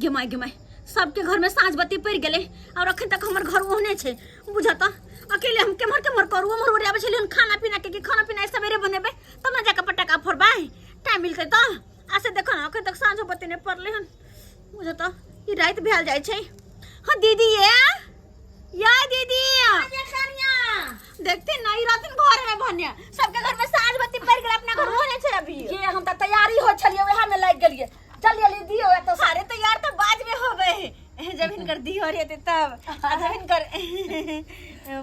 गे माय गे माय, सबके घर में साँझ बत्ती पड़ि गेलै और अखन तक हमर घर ओहने छै। बुझत अकेले हम केम्हर केम्हर करू, उम्हर ओरियाबै छलियै खाना पीना के कि खाना पीना सवेरे बनेबै तब ने जाके पटाखा फोड़बै, टाइम मिलतै तऽ। आ से देखो ने अखन तक साँझो बत्ती नहि पड़लै हन। बुझत ई राति भेल जाइ छै। हाँ दीदी, ये या दीदी देखते नहीं रहथिन घर में भन्ने, सबके घर में साँझ बत्ती पड़ गेल, अपना घर ओहने छै अभी। ये हम तऽ तैयारी होइ छलियै, वएह में लागि गेलियै। चल जल्दी दियो एतऽ से। अरे तैयार तो बाद में होबे, जब हिनकर दियोर हेतै तब, आ जब हिनकर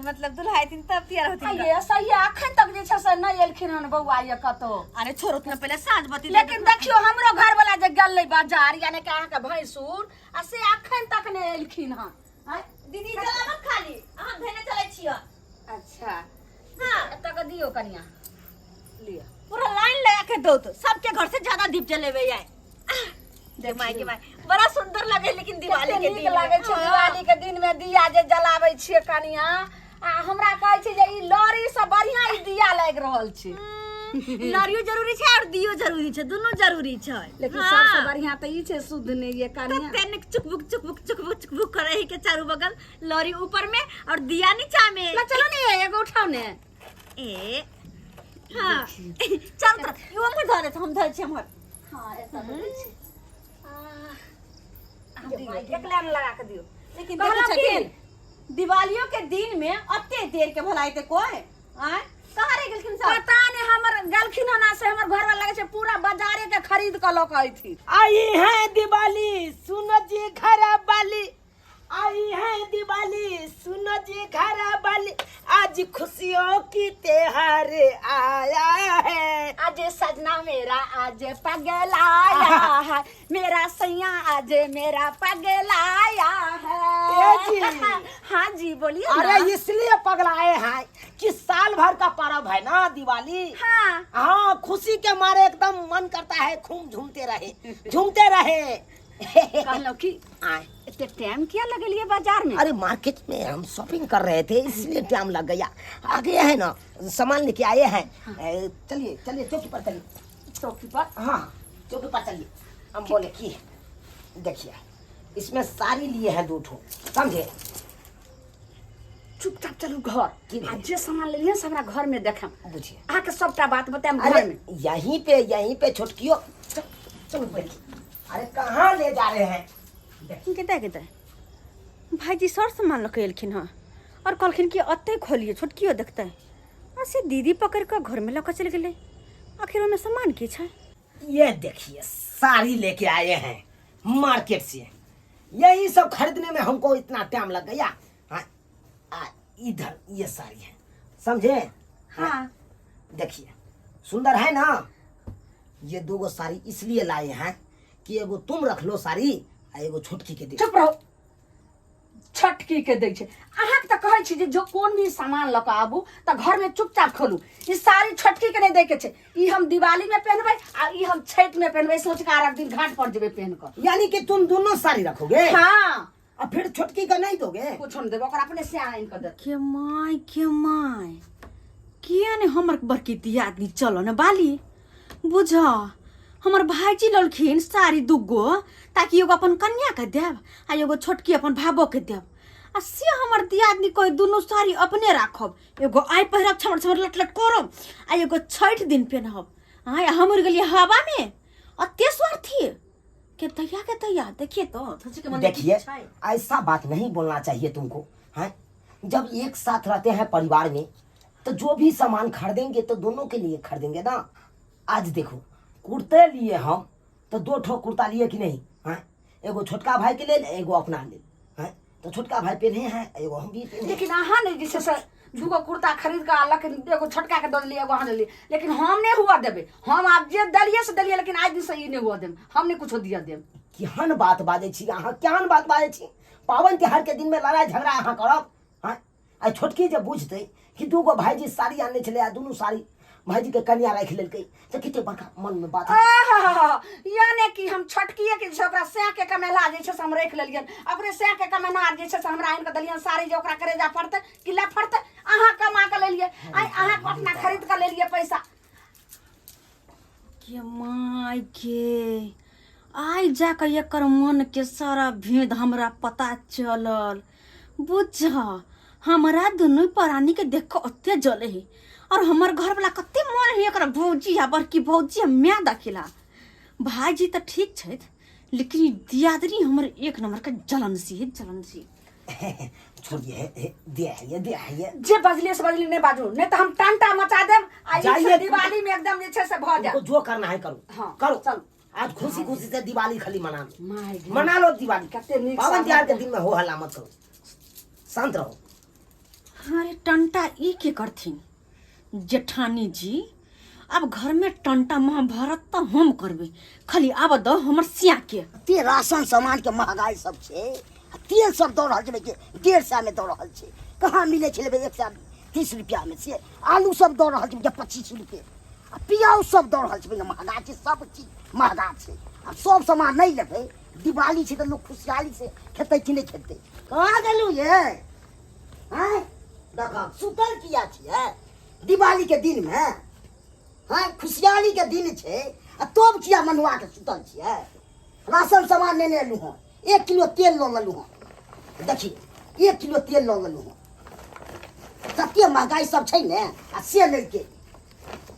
मतलब दुल्हा हेथिन तब तैयार होथिन। ये सही है, अखन तक जे छै से नहि एलखिन हन बौआ ये कतौ। अरे छोड़ो ना, पहले साँझ बत्ती दे लेकिन देखियो हमरो घर वाला जे गेलै बाजार, यानी कि अहाँके भैंसुर, आ से अखन तक नहि एलखिन हन। आँय? दीदी चला मत खाली, अहाँ धेने चलै छियै। अच्छा हाँ एतऽ के दियो कनिया, लिअ। पूरा लाइन लगा के दो तो सबके घर से ज्यादा दीप जलेबे आए। दे माय के माय, बड़ा सुंदर लगे लेकिन दिवाली कते के नीक दिन लागै छै। हाँ। दिवाली के दिन में दिया जे जलाबै छियै कनिया, आ हमरा कहै छै जे ई लड़ी से बढ़िया ई दिया लागि रहल छै। लड़ियो जरूरी छै और दियो जरूरी छै, दुनू जरूरी छै। लेकिन हाँ। सबसे बढ़िया तऽ ई छै शुद्ध नहि ये कनिया। कते नीक चुकबुक चुकबुक चुकबुक चुकबुक करे है के चारू बगल, लड़ी ऊपर में और दिया नीचा में। ला चलो ने एगो उठाओ ने। ए हाँ चल तरफ यो हमर धरे हम धरे छी हमर। हाँ एतऽ धरै छी। आ, दियौ, एक लाइन लगा के दियौ। लेकिन कहलहुँ देखै की? छथिन दिवालियों के दिन में अते देर के भलाइते कोई आय कहाँ रह गेलखिन सब? पता नहीं, हमर गेलखिन हन से हमर घर वाला लगे छै पूरा बाजारे के खरीद के लऽ के अयथिन। आई है दिवाली सुनो जी घर वाली, आई है दिवाली सुनो जी घर वाली, आज खुशियों की त्योहार आया है। आज सजना मेरा आज पगलाया है, मेरा सैया आज मेरा पगलाया है। ए जी। हाँ जी बोलिए। अरे ना। इसलिए पगलाए हैं कि साल भर का पर्व है ना दिवाली। हाँ। हाँ, खुशी के मारे एकदम मन करता है खूब झूमते रहे झूमते रहे। कहलहुँ कि आए। एते टाइम किया लगेलिए बाजार में? अरे मार्केट में हम शॉपिंग कर रहे थे इसलिए टाइम लग गया। आ गए हैं ना, सामान लेके आए हैं। ए, चलिए चलिए चौकी पर चलिए। चौकी पर? हाँ चौकी पर चलिए। हम बोले कि देखिए इसमें साड़ी लिए हैं दो ठो, समझे? चुपचाप चलू घर। की भेल? आ जे सामान लेलिए से हमरा घर में देखम। बुझिए। अहाँके सबटा बात बतायब अरे घर में। यहीं पे, यहीं पे छोटकियो। चलो देखिए। अरे कहाँ ले जा रहे हैं? केते केते भाईजी सर सामान लऽ के एलखिन हँ और कहलखिन कि अते खोलिए छोटकियो देखते, आ से दीदी पकड़ कऽ घर में लऽ कऽ चलि गेलै। आखिर ओहिमे सामान की छै? ये देखिए साड़ी लेके आए हैं मार्केट से, यही सब खरीदने में हमको इतना टाइम लग गया। हाँ, आ, इधर ये साड़ी है, समझे? हाँ। देखिए सुंदर है ना? ये दो गो साड़ी इसलिए लाए हैं कि एगो तुम रख लो साड़ी आ एगो छोटकी के दे। चुप रहो, छोटकी के दै छै। अहाँके तऽ कहै छी जे जो कोन भी सामान लऽ कऽ आबू तऽ घर में चुपचाप खोलू। ई साड़ी छोटकी के नहि दै के छै, ई हम दिवाली में पहनबै आ ई हम छठि में पहनबै, सोच के अर्घ दिन घाट पर जेबै पहन कऽ। यानी कि तुम दोनों साड़ी रखोगे? हाँ। आ फिर छोटकी के नहीं दोगे? कुछो नहीं देबै, ओकरा अपने से आनि कऽ देत। के माय के माय, किया ने हमर बड़की दियादनी चलो ने बाली। बुझ हमर भाईजी ललखिन साड़ी दुगो ताकि एगो अपन कन्या के देब आ एगो छोटकी अपन भाबो के देब, आ से हमर दियादनी कहे दुनू साड़ी अपने राखब, एगो आइ पहिरब छमर छमर लट लट करब आ एगो छठि दिन पेनहब। आय हम उड़ गेलियै हवा में। अते स्वार्थी के तैया के तैया देखिए तो सोचे के मन में देखिए की छै। ऐसा बात नहीं बोलना चाहिए तुमको, हैं? जब एक साथ रहते हैं परिवार में तो जो भी सामान खरीदेंगे तो दोनों के लिए खरीदेंगे ना। आज देखो कुर्ते लिए हम तो दो ठो कुर्ता लिए कि नहीं, हैं? एगो छोटका भाई के लिए एगो अपना लिए, हैं? तो छोटका भाई पहने हैं एगो हम भी पहने हैं। लेकिन अहाँ नहीं जे छै से दूगो कुर्ता खरीद कऽ आनलक, एगो छोटका के दऽ देलियै एगो अहाँ देलियै, लेकिन हम नहीं हुआ देबै। हम आब जे देलियै से देलियै, लेकिन आज दिन से ई नहीं हुआ देब, हम नहीं कुछो दिया देब। केहन बात बाजै छी अहाँ, केहन बात बाजै छी? पाबनि तिहार के दिन में लड़ाई झगड़ा अहाँ करब, हैं? आ छोटकी जे बुझतै कि दूगो भाईजी साड़ी आनने छलै आ दुनू साड़ी भाईजी के कनिया राखि लेलकै तऽ कते बड़का मन में बात हेतै। आहाहाहा, यानी कि हम छोटकिए के जे छै ओकरा सैह के कमेला जे छै से हम राखि लेलियनि, ओकरे सैह के कमेनहार जे छै से हमरा आनि कऽ देलियनि साड़ी जे ओकरा करेजा फड़तै कि लए फड़तै। अहाँ कमा कऽ लेलियै, आइ अहाँ अपना खरीद कऽ लेलियै पैसा। के माय के, आइ जाकऽ एकर मनके सारा भेद हमरा पता चलल। बुझ हमरा दुनू प्राणी के देख कऽ ओते जले है और हमर घर वाला कते मन है एकरा भौजी आ बड़की भौजी आ माय देखिला। भाईजी तऽ ठीक छथि लेकिन ई दियादनी हमर एक नंबर के जलन सी है, जलन सी। छोड़िए, हे, दे आइए, दे आइए। जे बजलिए से बजली, नहीं बाजू, नहीं तो हम टंटा मचा देब आ ई जाइए। से दिवाली में एकदम जे छै से भऽ जायत। तुमको जो करना है करो। हाँ, करो। चलो। आज खुशी खुशी से दिवाली खाली मना लो। माय गे। मना लो दिवाली। कते नीक पावन सामान त्योहार के दिन में हो हल्ला मत करो, शांत रहो। अरे टंटा ई के करथिन जेठानी जी? अब घर में टंटा महाभारत तो हम करबे, खाली आब दो हमर सिया के। ते राशन सामान के महंगाई सब छै, आ तेल सब दऽ रहल छै के 150 में दऽ रहल छै, कहाँ मिलै छै लेबै 130 रुपया में से। आलू सब दऽ रहल छै 25 रुपये, आ प्याज सब दऽ रहल छै। महंगा छै, सब चीज महंगा छै। आब सब सामान नहि लेबै, दिवाली छै तऽ लोक खुशहाली से खेतै कि नहि खेतै? कहाँ गेलहुँ ये? आँय देखऽ, सुतल किया छियै दिवाली के दिन में? आँय खुशहाली के दिन छै आ तब किया मनुआ के सुतल छियै? राशन सामान नेने एलहुँ हँ, 1 किलो तेल लऽ लेलहुँ हँ। देखी, 1 किलो तेल लऽ लेलहुँ हँ। कते महगाई सब छै ने, आ से लैके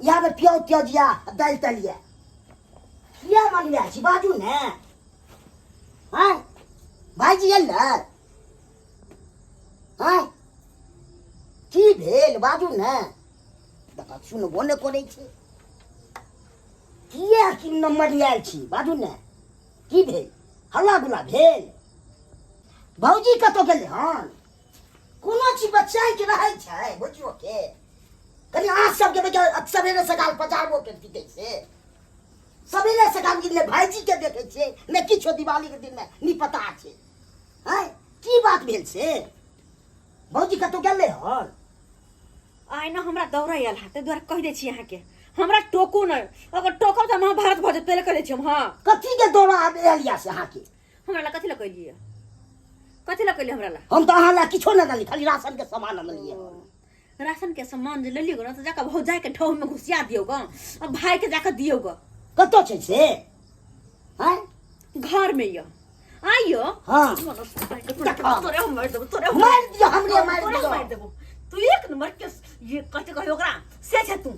इएहमे प्याज त्याज या दालि तालि या किया मनुआ छी? बाजू ने। आँय भाइजी एलै? आँय की भेल, बाजू ने। देखा सुनबो नहि करै छै। किया की नम्बर आयल छी, बाजू ने, की भेल? हल्ला गुल्ला भेल? भौजी कतऽ गेलै हन? कोनो चीज बच्चा के रहै छै बुझियो के कनि अहाँ सबके देखियौ, सवेरे सकाल पचारबो करती कैसे? सवेरे सकाल ने भाईजी के देखै छियै ने किछो, दिवाली के दिन में निपता छै। आँय की बात भेल से? भौजी कतौ गेलै हन? आइ ने हमरा दौड़ा आयल है, ताहि दुआरे कहि दै छी अहाँके, हमरा टोकू नहि। अगर टोकब तऽ महाभारत भऽ जेतै, पहिले कहि दै छी हम। हाँ कथी के दौड़ा आयल या से अहाँके? हमरा ला कथी लए कहलियै? कथी लए कहलियै हमरा ला? हम तऽ अहाँ ला किछो नहि देली, खाली राशन के सामान अनलियै। राशन के सामान जे लेलियै ने तऽ जाकऽ भौजाई के ढौह में घुसिया दियौ ग, आ भाई के जाकऽ दियौ ग। कतऽ छै से? आँय घर में यऽ आइयो। हाँ। तोरे हम मारि देबो, तोरे हम मारि दियौ, हमरे मारि तोरे हम दियौ। मारि देबो। तू एक नंबर के ये कथी कहियो ओकरा से छै तू।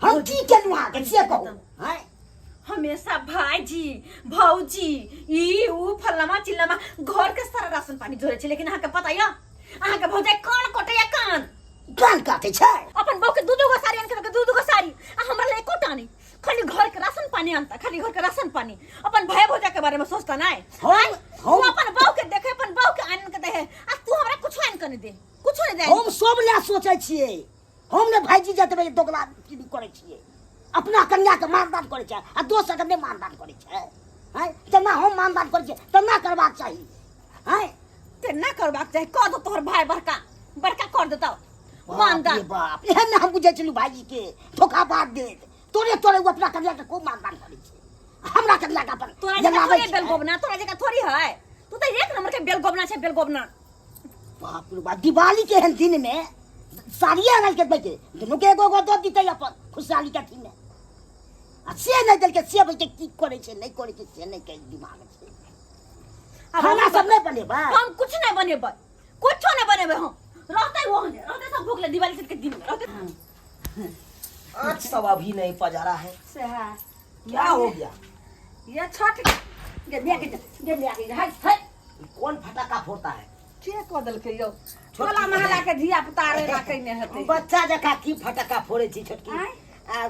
हम की केलहुँ अहाँके से कहू? आँय हमेशा भाईजी भौजी ई ऊ फल्लामा चिल्लामा, घर के सारा राशन पानी जोड़े छै, लेकिन अहाँके पता यऽ अहाँके भौजाई कान कटैया? कान कान काटै छै। अपन बहू के दू दू गो साड़ी आनि के, दू दू गो साड़ी, आ हमरा ले एकोटा नहि। खाली घर के राशन पानी आनता, खाली घर के राशन पानी। अपन भाई भौजा के बारे में सोचता नहीं। हम तू अपन बहू के देखे, अपन बहू के आन के दे, आ तू हमरा कुछ आन के नहीं दे, कुछ नहीं दे। हम सब लए सोचै छियै। हम ने भाईजी जतबे दोगला की करै छियै, अपना कन्या के मानदान करै छै आ दोसर के नहि मानदान करै छै। हैं जेना हम मानदान करै छियै तेना करबाक चाही। हैं तेना करबाक चाही, कर दो तोहर भाई बड़का बड़का कर देतौ मानदान। बाप रे बाप, एहन ने हम बुझै छलहुँ भाईजी के धोखा बात देत। तोरे तोरे ओ अपना कन्या के खूब मानदान करै छै, हमरा कन्या के अपन तोरा जकाँ जनाबै थोड़ी छै। बेलगोबना, तोरा जकाँ थोड़ी है। तू तऽ एक नंबर के बेलगोबना छै, बेलगोबना। बाप रे बाप, दिवाली के एहन दिन में साड़िए आनल के बेटे दुनू के एगो एगो दऽ दितै अपन खुशहाली के अथी में, आ से नहि देलकै। से बेटे की करै छै नहि करै छै से नहि के दिमाग छै। आब खाना सब नहि बनेबै? हम कुछ नहीं बनेबै, कुछो नहीं बनेबै हम। रहतै ओहने रहतै, सब भूख ले दिवाली के दिन में रहतै। आँच सब अभी नहीं पजारा है। सएह। क्या हो गया? ये छठ गे ले के जा, गे ले के जा, हाय हाय। कौन फटाका फोड़ता है? के कऽ देलकै यौ? टोला महला के धिया पुता रे ना कइने हेतै। बच्चा जकाँ की फटाका फोड़े छी छोटकी? आँय? आ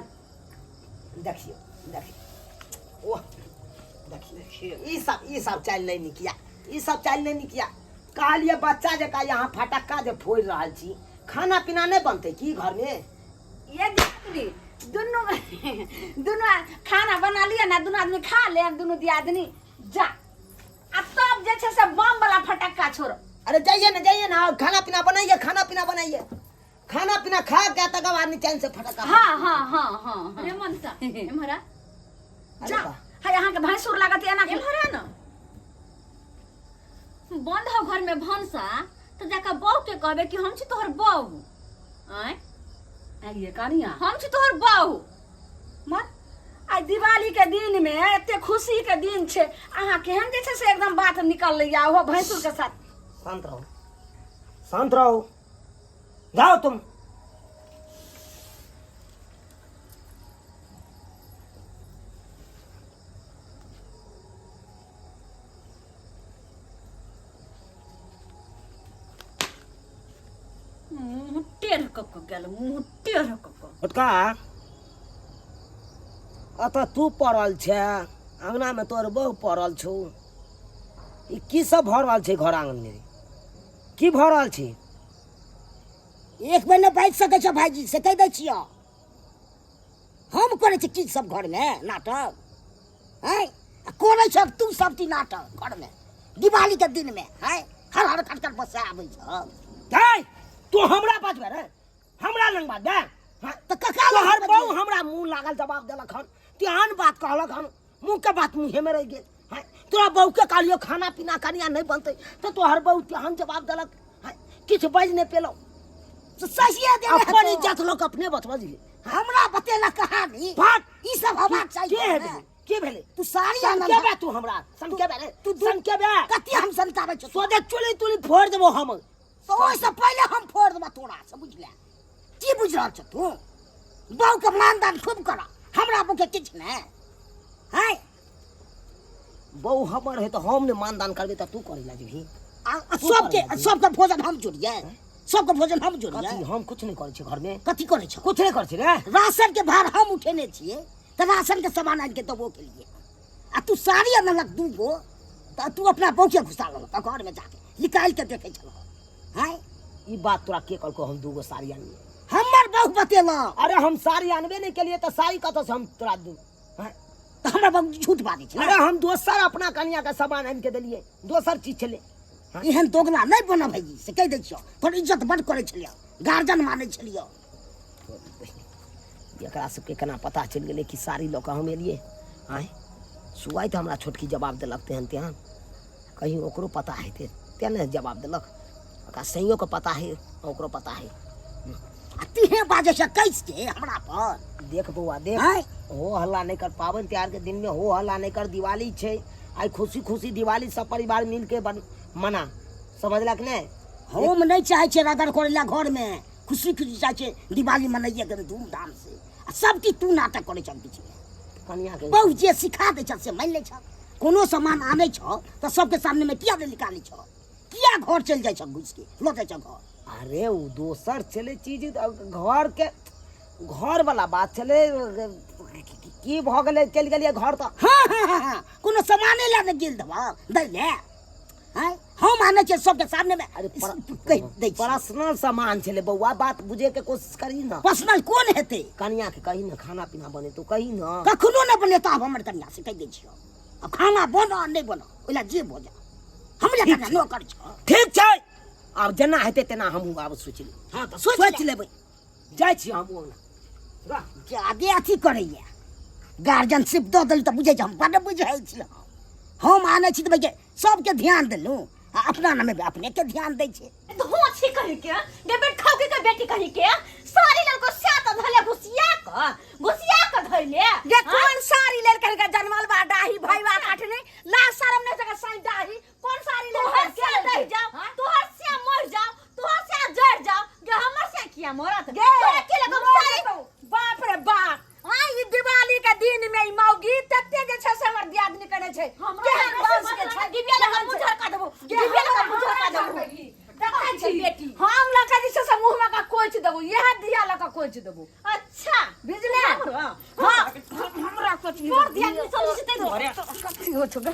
देखियो देखियो, ओह देखियो, ई सब चालि नहीं निकिया, ई सब चालि नहीं निकिया। कहलिए बच्चा जकाँ यहाँ फटाका जे फोड़ रहल छी, खाना पीना नहीं बनते की घर में? ये दियादनी दुनू दुनू खाना बना लिया ना, दुनू आदमी खा ले, दुनू दियादनी जा, आ तब जे छै से बम वाला फटक्का छोड़ो। अरे जाइए ना, जाइए ना, खाना पीना बनाइए, खाना पीना बनाइए, खाना पीना खा के तक आदमी चैन से फटक्का। हाँ हाँ हाँ हाँ हाँ। रे मनसा, एम्हरा। अरे जा। वाह। है अहाँ के भैंसुर लागत एना के। एम्हरा न। बंद हो घर में भनसा तो जाकर बहू के कहबे कि हम छी तोहर बहू। आँय आइए कनिया, हम छी तोहर बहू। मत आइ दिवाली के दिन में एते खुशी के दिन छै, अहाँ केहन जे छै से एकदम बात निकललैया ओहो भैंसुर के साथ। शांत रहो, शांत रहो, जाओ तुम। मुँह टेढ़ कऽ कऽ गेल, मुँह टेढ़ कऽ कऽ। छोटका, अतऽ तू पड़ल छै, अङ्गनामे तोहर बहु पड़ल छौ। ई की सब भऽ रहल छै घर आङ्गनमे? की भऽ रहल छै? एक बेर नहि बाजि सकै छ भाइजी, से कहि दै छियौ। हम करै छी की सब घरमे नाटक? हैं, आ करै छ तू सब चीज नाटक घरमे दिवालीके दिनमे? हैं, हर हर खटखट बसा आबै छ। गै, तू हमरा बजबे रे? हमरा लग बाजबे? हाँ, तऽ कका लग तोहर बजबै? बहु हमरा मुँह लागल जवाब देलक हन, तेहन बात कहलक हन, मुँह के बात मुँहे में रहि गेल। हाँ, तोरा बहु के कहलियो खाना पीना कनिया नहि बनतै, तऽ तोहर बहु तेहन जवाब देलक। हाँ, किछु बाजि नहि पेलहुँ। तऽ सहिए देने अपन हेतौ। इज्जत लोक अपने बचबऽ दिहे। हमरा बतेलक कहानी। भाग। ई सब होबाक चाही के घरमे। भेलै? के भेलै? तू साड़ी आनल सनकेबे तू हमरा, सनकेबे रे। तू सनकेबे। कते हम सनकाबै छौ? सोझे चुली तुली फोड़ि देबो हम। तऽ ओहिसँ पहिले हम फोड़ि देबऽ तोरा से, बुझले? की बुझि रहल छौ तू? बहुके मानदान खूब कर, हमरा बुके किछु नहि है। बहु हमर है तऽ हम ने मानदान करबै तऽ तू करै ला जेबही? आ सबके सबके भोजन हम जोड़िए, सबके भोजन हम जोड़िए। कथी? हम कुछ नहि करै छियै घरमे। कथी करै छौ? कुछ नहि करै छियै रे। राशन के भार हम उठेने छियै, तऽ राशन के सामान आनि के देबो के लिए, आ तू साड़ी अनलक दू गो तऽ तू अपना बहुके घुसा लेलक घरमे जाके निकालि के देखै छलह हैं। ई बात तोरा के कहलको हम दूगो साड़ी आनलियै? हमर बहु बतेलक। अरे हम साड़ी आनबे नहि केलियै तऽ साड़ी कतऽसँ हम तोरा दू? हैं? तऽ हमरा बहु झूठ बाजै छै। अरे हम दोसर अपना कनिया के सामान आनि के देलियै, दोसर चीज छलै। एहन दोगला नहि बनब भाईजी, से कहि दै छियौ। तोहर इज्जत बड्ड करै छलियौ, गार्जियन मानै छलियौ। एकरा सबके केना पता चलि गेलै कि साड़ी लऽ कऽ हम एलियै? आँय, सुआइ तऽ हमरा छोटकी जवाब देलक तेहन तेहन, कहीं ओकरो पता हेतै तेँ ने जवाब देलक। ओकरा सैयोके पता है, ओकरो पता है। आ तिहे बाजै छै कैस के हमरा पर। देख बौआ देख, आँय? हो हल्ला नहि कर, पाबनि तिहार के दिन में हो हल्ला नहि कर। दिवाली छै आइ, खुशी खुशी दिवाली सब परिवार मिल के बन मना, समझलक ने? हम नहि चाहै छियै रगड़ करै लए घरमे, खुशी खुशी चाहै छियै दिवाली मनैयै एकदम धूमधाम से, आ सब किछु तू नाटक करै छह बीचमे। कनिया के बहु जे सिखा दै छह से मानि लै छह। कोनो सामान आनै छह तऽ सबके सामनेमे किया नहि निकालै छह? किया घर चलि जाइ छह, घुसि के लऽ जाइ छह घर? अरे ओ दोसर छलै चीज, घर के घर वाला बात छलै। की भऽ गेलै, चलि गेलियै घर तऽ। हाँ हाँ हाँ हाँ, कोनो सामाने लए ने गेल देबह दै लए? आँय, हम आनै छियै सबके सामनेमे। अरे कहि दै छियै। पर्सनल सामान छलै बौआ, बात बुझे के कोशिश करी ना। पर्सनल कोन हेतै? कनिया के कही ने खाना पीना बनेतौ, कही ना। कखनो नहि बनेता आब हमर कनिया, से कहि दै छियौ। आब खाना बन आ नहि बन, ओहि लए जे भऽ जाए, हमरे कनिया नौकर छौ। ठीक छै, आब जेना हेतै तेना हमहूँ आब सोचि लेबै। हाँ तऽ सोचि सोचि लेबै, जाइ छी हमहूँ अङ्गना। जादे अथी करैया, गार्जियनशिप दऽ देली तऽ बुझै छै हम बड्ड बुझै छी। हम आनै छी तऽ भैया सबके ध्यान देलहुँ, आ अपना नामे अपने के ध्यान दै छै। धोछी कही के गे बेट खाओ के बेटी कही के साड़ी लड़को स्या त धले घुसिया क, घुसिया क धइले। गे कोन साड़ी लेल कही के जनमल बा डाही भईवा काटने ला शरम नहीं जगह साई डाही कोन साड़ी लेल? तोहर के स्या लेलकै? दहि जाओ, हाँ? तोहर स्या मर जाओ, तोहर स्या जर जाओ, गे हमर स्या किया मरत? गे, तोरा के लगो मर साड़ी? जेतौ। बाप रे बाप, आ ई दिवाली के दिन में ई मौगी तते जे छै से हमर दियादनी कने छै। हमरा केहन बेसी वंश के मतलब छै? डिबिया लगा केहन मुँह छै? झरका देबो, गे, डिबिया लगा हमरा मुँह झरका हमरा देबो। झरकही। देखै छी बेटी। हम लऽ के जे छै से मुँह में के कोचि देबो, इएह दिया लऽ के कोचि देबो। अच्छा बुझले? हाँ, हमरा कोचि तोर दियादनी चलि जेतै घरे। कथी होइ छौ गे?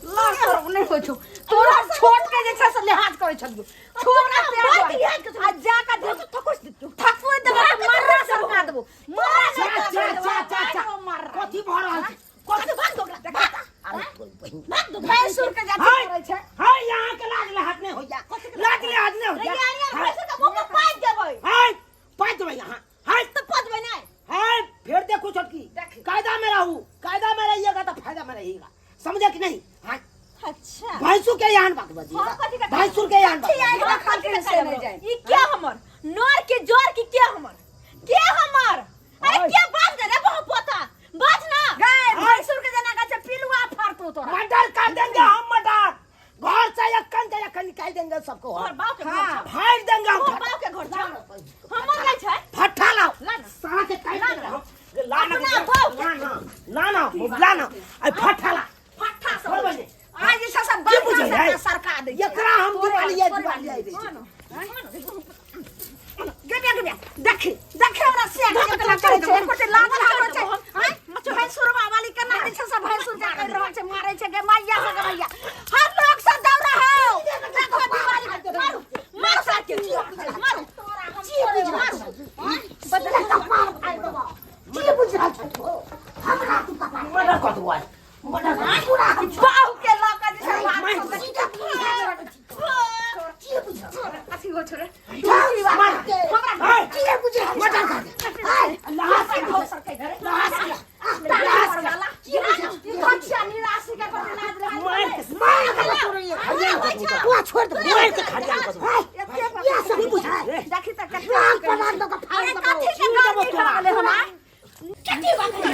लाज शरम नहि होइ छौ तोरा? छोट के जे छै से लिहाज करै छलियौ, छोट के बड़ लिहाज करै छलियौ। आ जा के थकुच देतौ, थकुच देबो, मर्रा सरका देबो, मर्रा चा सरका चा देबो। चा चा चा, मर्रा कथी भऽ रहल छै? कथी? भाग दो ओकरा, भाग। अरे तोर बहिन, भाग दो। भैंसुर के जाति हाय करै छै। हाय, यहाँ के लाज लहाज नहि होइया, लाज लिहाज नहि होइया। रे यार, भैंसुर के मुंह में पाइप देबै। हाय, पाइ देबै यहाँ? हाय, तऽ पदबै नहि। हाय, फिर देखो छोटकी, कायदा में रहू, कायदा में रहिएगा तो फायदा में रहिएगा, समझे कि नहीं? हाँ। अच्छा भैंसुर के यहाँ बात हम बजिएगा, कथी के भैंसुर के यहाँ बात कथी आइ बजिएगा। कथी के से नहि जाय। ई के हमर नर के जर की के हमर, के हमर? अरे ओए। के बात रे बहु पोता बाज ना। गए भैंसुर के जना का पिलुआ फाड़तो तोरा। मर्डर कर देंगे हम, मर्डर। घर से यक्कन के यक्कन निकाल देंगे सबको तोहर हम। बाप के घर हाँ। छौ। फाड़ देंगे हम। तोहर बाप के घर छौ। हमर नहि छै। फट्टा लाओ। ला ना। साला के काट देंगे हम। ला ना। अपना बाप। ला ना, ला ना, ला ना, आई फट्टा ला। फट्ठा सब छोड़ बने। आज जे छै सब की बड़का बुझै सबके है? सरका दै छै। एकरा हम तोरे दिवालिया छोड़े दिवालिया दै हाँ ना, हाँ ना। गे बे, देखी देखी हमरा सिया के केना करै छै, एको लागल हाल छै। आँय, भैंसुरवा वाली केना जे छै से भैंसुर के कर रहल छै, मारै छै गे मैया से, गे मैया। हर लोग सब दौड़ा हो, देखो दिवाली। मारू, मारू सार के, मारू। की बुझ रहल छै? सीधा कपार फाड़ि देबौ। की बुझ रहल छै तू? हमरा तू कपार मर्डर कर दो आज, मर्डर कर दो। पूरा हम बाहु के लऽ के जे छै बात मार, सब सीधा पूरा की बुझ रहल छै? अथी हो छोड़े। मार के। हमरा की बुझ रहल छै? मर्डर कर दे। आय, लहास के हो सकै घरे लहास की बुझ धचिया निराशी के कर लाज रहल। मार के मार के तोरे ये। खरियान कर दूं। पूरा छोड़ दे। मार के खरियान कर दूं। आय, ये सब बुझ रे। देखी त राम प्रणाम दऽ के फाड़ि अरे देबौ। कथी के गर्मी भऽ गेलै हमरा? कथी बात है?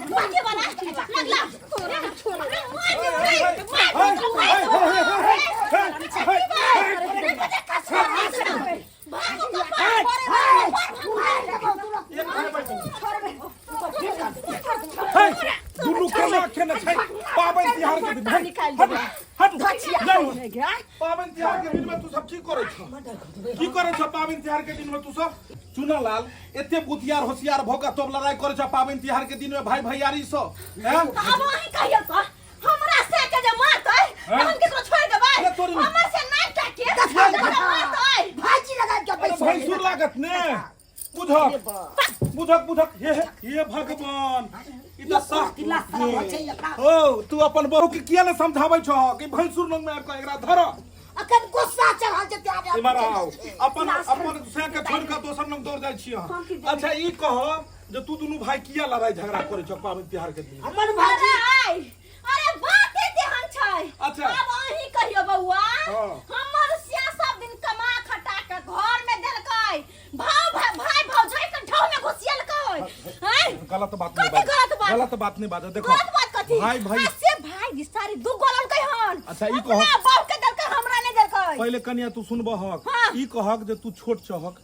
कथी वाला लगला? मार दे, मार दे, मार दे। दुनू केना केना छै पाबनि तिहार के दिन? हट हट, नहीं। पाबनि तिहार के दिन में तू सब की करै छ? की करै छ पाबनि तिहार के दिन में तू सब? चुना लाल, एते बुधियार होशियार भऽ कऽ तब लड़ाई करै छ पाबनि तिहार के दिन में भाई भैयारी सँ, हैं? आब अहीं कहियौ तऽ, हमरा से के जे मारतै हैं? हम केकरो छोड़ि देबै? अरे तोरी में- हमर से नाक टाके हमरा मारतै। भाजी लगा के अरे बैस। भैंसुर लागत ने। बुझक बुझक बुझक, हे हे हे भगवान, ई तऽ साफ किला साफ छै एकरा। ओ तू अपन बहू के किया ने समझाबै छह कि भैंसुर लग में आबि कऽ एकरा धर? अखन गुस्सा चढ़ल छै त्याग। इमहर आओ। अपन अपन सैं के छोड़ि कऽ दोसर लग दौड़ जाइ छी अहाँ। अच्छा, ई कह जे तू दुनू भाई किया लड़ाई झगड़ा करै छह पाबनि तिहार के दिन? हमर भाजी अरे आइ, अरे बात तेहन छै। अच्छा। आब अहीं कहियो बौआ। हाँ। हमर सिया सब दिन कमा खटा के घर में देलकै, भाव भाई भौजाई के ढाव में घुसियलकै, हैं? गलत बात नहीं कथी बाज। गलत बात? गलत बात नहीं बाजो, देखो। गलत बात कथी? भाई भाई आ से भाई जी सारी दू गो ललकै हन। अच्छा, ई अपना कहक। बाप के देलकै, हमरा नहि देलकै। पहिले कनिया तू सुनबहक? हाँ। ई कहक जे तू छोट छहक,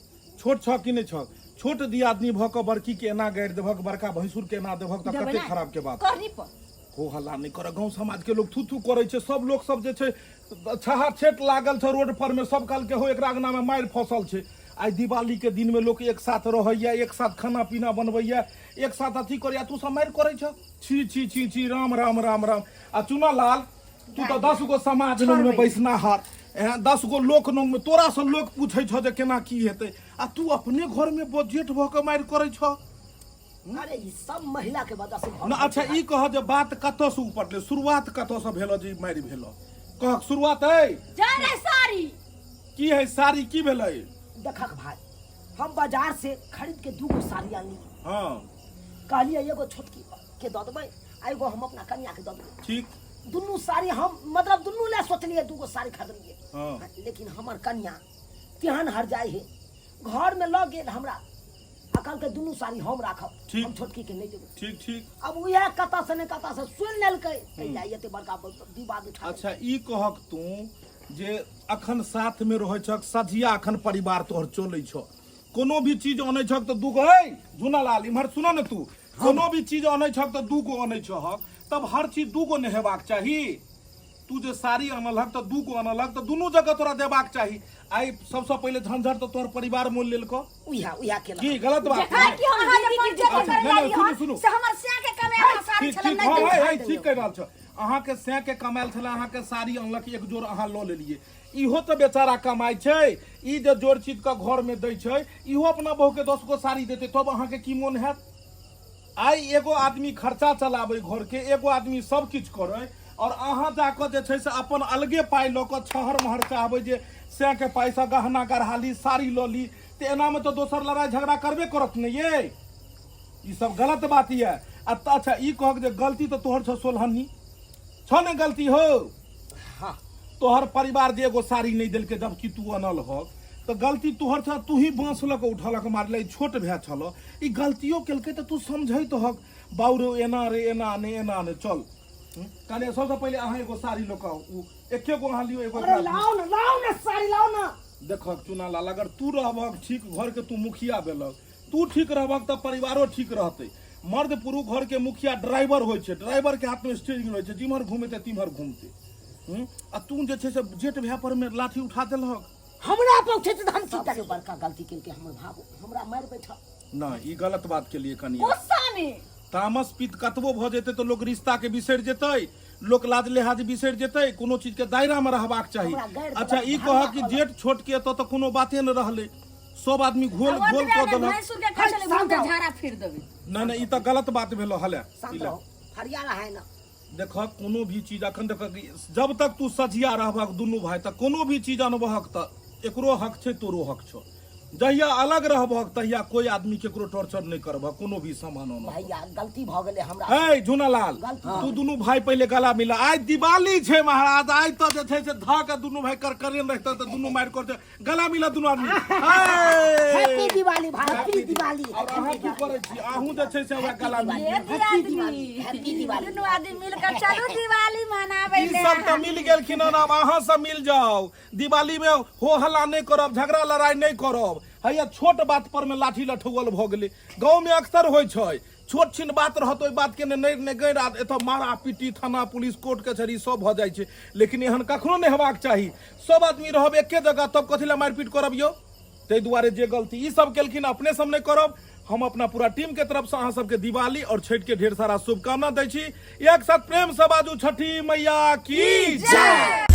छोट छह कि नहि छहक? छोट दियादनी भऽ कऽ बड़की के एना गारि देबहक, बड़का भैंसुर के एना देबहक, तऽ देबै कते ने? खराब के बात। करनी पर हो हल्ला नहि कर। गाँव समाज के लोग थू थू करै छै। सब लोग सब जे छै छहा छेट लागल छै रोड पर में। सब कहलकै हो, एकरा अंगना में मारि फसल छै। आइ दिवाली के दिन में लोक एक साथ रहैया, एक साथ खाना पीना बनबैया, एक साथ अथी करैया, तू सब मारि करै छ। छी छी छी छी, राम राम राम राम। आ चुना लाल, तू तऽ 10 गो समाज लोग में बैसनाहार, एहन 10 गो लोक लोग में तोरा से लोक पूछै छ जे केना की हेतै, आ तू अपने घर में बजेट भऽ कऽ मारि करै छ। अरे ई सब महिला के वजह से भऽ ना। अच्छा, ई कह जे बात कतऽ से उपटलै? शुरुआत कतऽ से भेल जे ई मारि भेल? कह शुरुआत है। जा रे सारी। की है साड़ी? की भेलै? देखक भाई, हम बाजार से खरीद के दूगो साड़ी आनली। कहलिए एगो छोटकी के दऽ देबै आ एगो हम अपना कनिया के दऽ देबै। दुनू साड़ी हम मतलब दुनू लए सोचलिए, दूगो साड़ी खरीदलिए। लेकिन हमर कनिया तेहन हर जाय है, घर में लऽ गेल हमरा आ कहलकै दुनू साड़ी हम राखब। हम छोटकी के नहि देबै। ठीक ठीक। अब उएह कतऽ से ने कतऽ से सुनि लेलकै, ताहि लए एते बड़का विवाद उठा। अच्छा, ई कहक तू जे अखन साथ में रहै छक, सझिया अखन परिवार तोहर चलै छौ, कोनो भी चीज अनै छक तऽ दूगो? है झुनालाल, इम्हर सुन ने तू। कोनो भी चीज अनै छक तऽ दूगो अनै छहक, तब हर चीज दूगो ने हेबाक चाही? तू जे साड़ी अनलहक तऽ दूगो अनलहक, तऽ दुनू जगह तोरा देबाक चाही। आइ सबसँ पहिले झंझट तऽ तोहर परिवार मोल लेलकौ। उएह उएह केलक। की गलत बात? जखन कि हम अहाँ जे पंचायत अच्छा, करे नहि, नहि, लागी सुनू, हन, सुनू। से हमर सिया के कमेला साड़ी ठीक छलै, ठीक नहि हाँ देलकै। है, ठीक कहि रहल छौ। अहाँके सैं के कमायल छलै, अहाँके साड़ी अनलक एक जोड़, अहाँ लऽ लेलियै। इहो तऽ बेचारा कमाइ छै। ई जे जोड़ चीज के घर में दै छै, इहो अपना बहू के 10 गो साड़ी देतै तब अहाँके की मोन हैत? आइ एगो आदमी खर्चा चलाबै घर के, एगो आदमी सब किछु करै, और अहाँ जाकऽ जे छै से अपन अलगे पाइ लऽ कऽ छहर महर चाहबै जे सैं के पाइसँ गहना गढ़ा ली, साड़ी लऽ ली, तऽ एनामे तऽ दोसर लड़ाइ झगड़ा करबे करत ने ये। ई सब गलत बात यऽ। आ तऽ अच्छा, ई कहक जे गलती तऽ तोहर छौ, सोलहन्नी छौ ने गलती हो? हाँ। तोहर परिवार जे एगो साड़ी नहि देलकै, जबकि तू अनल हक, तऽ गलती तोहर छह तू ही बाँस लऽ कऽ उठलक मारले ई छोट भाय छल ई गलतियो केलकै तऽ तू समझैत हक बाउ रे एना रे एना ने एना ने चल कहलियै सबसँ पहिले अहाँ एगो साड़ी लऽ कऽ आउ ओ एके गो अहाँ लियौ एगो अरे एकरा दियौ। लाओ ना लाओ ना साड़ी लाओ ना देखक चुनालाल अगर तू रहबहक ठीक घर के तू मुखिया भेलक तू ठीक रहबहक तऽ परिवारो ठीक रहतै मर्द पुरुष घर के मुखिया ड्राइवर होइ छै ड्राइवर के हाथ में स्टीयरिंग रहै छै जिम्हर घुमेतै तिम्हर घुमतै आ तू जे छै से जेठ भाय पर में लाठी उठा देलहक हमरा पर उठे तऽ हम की सबसे करबै बड़का गलती केलकै हमर भाव हमरा मारि बैठल नहि ई गलत बात के लिए कनिया गुस्सा में तामस पित्त कतबो भऽ जेतै तऽ लोक रिश्ता के बिसरि जेतै लोक लाज लिहाज बिसरि जेतै कोनो चीज के दायरा में रहबाक चाही हमरा गैर अच्छा ई गलत कह कि भावना जेठ छोट के एतऽ तऽ कोनो बाते नहि रहलै सब आदमी घोल घोल कऽ देलक भैंसुर के कहै छलै शांत घूम के रहो। झाड़ा फिर देबै नहि नहि ई तऽ गलत बात भेलो हले शांत रहो फरिया रहा है ना देखह कोनो भी चीज अखन देखह कि जब तक तू सझिया रहबहक दुनू भाई तऽ कोनो भी चीज अनबहक तऽ एकरो हक छै तोरो हक छौ जहिया अलग रहबहक तहिया कोई आदमी केकरो टॉर्चर नहि करबहक कोनो भी सामान अनबहक भैया गलती भऽ गेलै हमरा ए झुनालाल तू दुनू भाई पहिले गला मिला आइ दिवाली छै महाराज आइ तऽ जे छै से धऽ के दुनू भाई करकरे रहते तऽ दुनू मारि करते गला मिला दुनू आदमी हैप्पी दिवाली भाई हैप्पी दिवाली और अहाँ की करै छी अहूँ जे छै से ओकरा गला मिल हैप्पी दिवाली हैप्पी दिवाली दुनू आदमी मिलकर चलू दिवाली मनाबै ई सब तऽ मिल गेलखिन हन आब अहाँ सब मिल जाउ दिवाली में हो हल्ला नहि करब झगड़ा लड़ाई नहि करब हैया छोट बात पर में लाठी लठौल भऽ गेलै गाँव में अक्सर होइ छै छोट छिन बात रहत ओहि बात के ने नहि ने गैर आ एतऽ मारा पीटी थाना पुलिस कोर्ट कचहरी सब भऽ जाइ छै लेकिन एहन कखनो नहि हेबाक चाही सब आदमी रहब एके जगह तब कथी लए मारिपीट करब यौ ताहि दुआरे जे गलती ई सब केलखिन अपने सब नहि करब हम अपना पूरा टीम के तरफ से अहाँ सबके दिवाली और छठ के ढेर सारा शुभकामना दै छी एक साथ प्रेम से बाजू छठी मैया की जय।